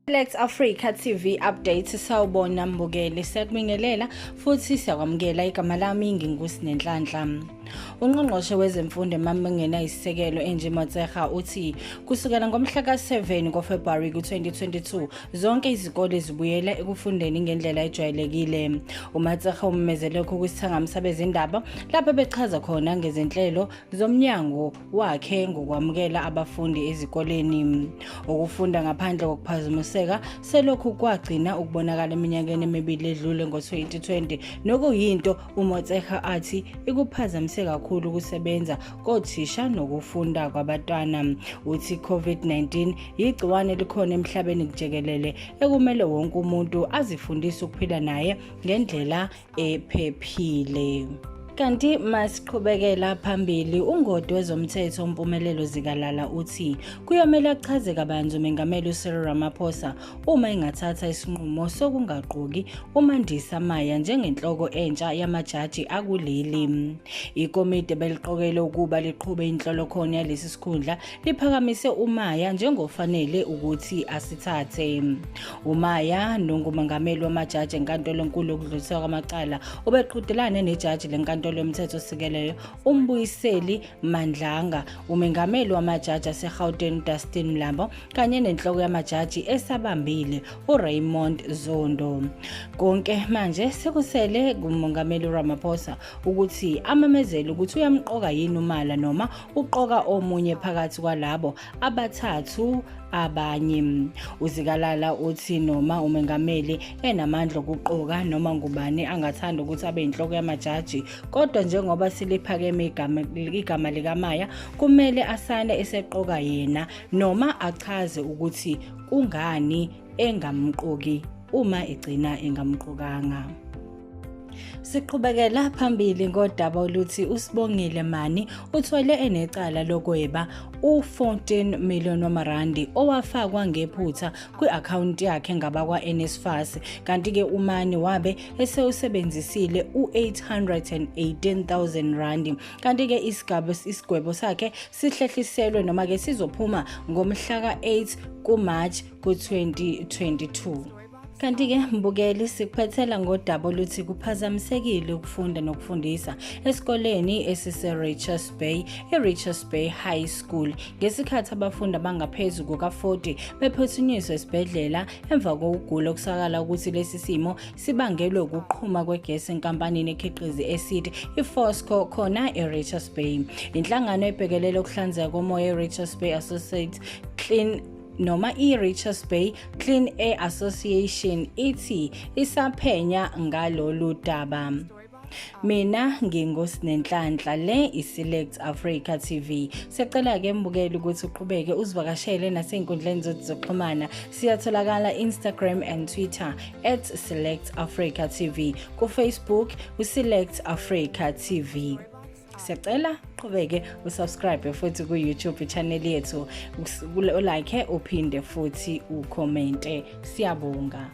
Select Africa TV update. Sawubona mbukeli, siyakubingelela futhi siyakwamukela. Igama lami nginguSinenhlanhla. Ungqongqoshe wezemfundo emabangeni ayisisekelo Angie Motshekga uthi kusukela ngomhla ka-7 ngoFebruary ku-2022 zonke izikole zibuyela ekufundeni ngendlela ejwayelekile. UMotshekga umemezele lokhu kwisithangami sabezindaba lapho bechaza khona ngezinhlelo zomnyango wakhe ngokwamukela abafundi ezikoleni. Ukufunda ngaphandle kokuphazamiseka selokhu kwagcina ukubonakala eminyakeni emibili edlule ngo-2020, nokuyinto uMotshekga athi ikuphazamise kakhulu ukusebenza kothisha nokufunda kwabatwana. Uthi COVID-19 yigciwane likhona emhlabeni jikelele ekumele wonke umuntu azifundise ukuphila naye ngendlela ephephile. Kanti masiqhubekela phambili, ungoti wezomthetho uMpumelelo Zikalala uthi kuyomele achaze kabanzi uMengameli uCyril Ramaphosa uma engathatha isinqumo sokungaqoki uMandisa Maya njengenhloko entsha yamajaji akuleli. Ikomidi beliqokele ukuba liqhube inhlolokhono yalesi sikhundla liphakamise uMaya njengofanele ukuthi asithathe. UMaya, nongumengameli wamajaji enkantolo enkulu yokudluliswa kwamacala, ubeqhudelane nejaji lenkantolo yomthethosisekelo uMbuyiseli Madlanga, umengameli wamajaji aseGauteng Dustin Mlambo kanye nenhloko yamajaji esabambile uRaymond Zondo. Konke manje sekusele kumongameli Ramaphosa ukuthi amemezele ukuthi uyamqoka yini uMaya noma uqoka omunye phakathi kwalabo abathathu abanye. UZikalala uthi noma umengameli enamandla okuqoka noma ngubani angathanda ukuthi abe inhloko yamajaji, kodwa njengoba seliphakeme igama likaMaya, kumele asale eseqoka yena noma achaze ukuthi kungani engamqoki uma egcina engamqokanga. Siqhubekela phambili ngodaba oluthi uSibongile Mani uthole enecala lokweba u-14 million wamarandi owafakwa ngephutha kwi-akhawunti yakhe ngabakwa-NSFAS, kanti-ke uMani wabe esewusebenzisile u-818,000 randi. Kanti-ke isigaba isigwebo sakhe sihlehliselwe noma-ke sizophuma ngomhla ka-8 kuMarch ku-2022. Kanti-ke mbukeli, sikuphethela ngodaba oluthi kuphazamisekile ukufunda nokufundisa esikoleni esise-Richards Bay, i-Richards Bay High School, ngesikhathi abafundi abangaphezu kuka-40 bephuthunyiswa esibhedlela emva kokugula okusakala ukuthi lesi simo sibangelwe ukuqhuma kwegesi enkampanini ekhiqiza i-acid i-Foskor khona e-Richards Bay. Inhlangano ebhekelele ukuhlanzeka komoya i-Richards Bay Associate Clean noma i-Richards Bay Clean Air Association ithi isaphenya ngalolu daba. Mina nginguSinenhlanhla, le iSelect Africa TV. Siyacela ke mbukeli ukuthi uqhubeke uzivakashele nasey'nkundleni zethu zokuxhumana. Siyatholakala Instagram and Twitter @SelectAfricaTV, ku-Facebook uSelect Africa TV. Siyacela qhubeke usubscribe futhi ku-YouTube channel yethu, ulike uphinde futhi ucommente. Siyabonga.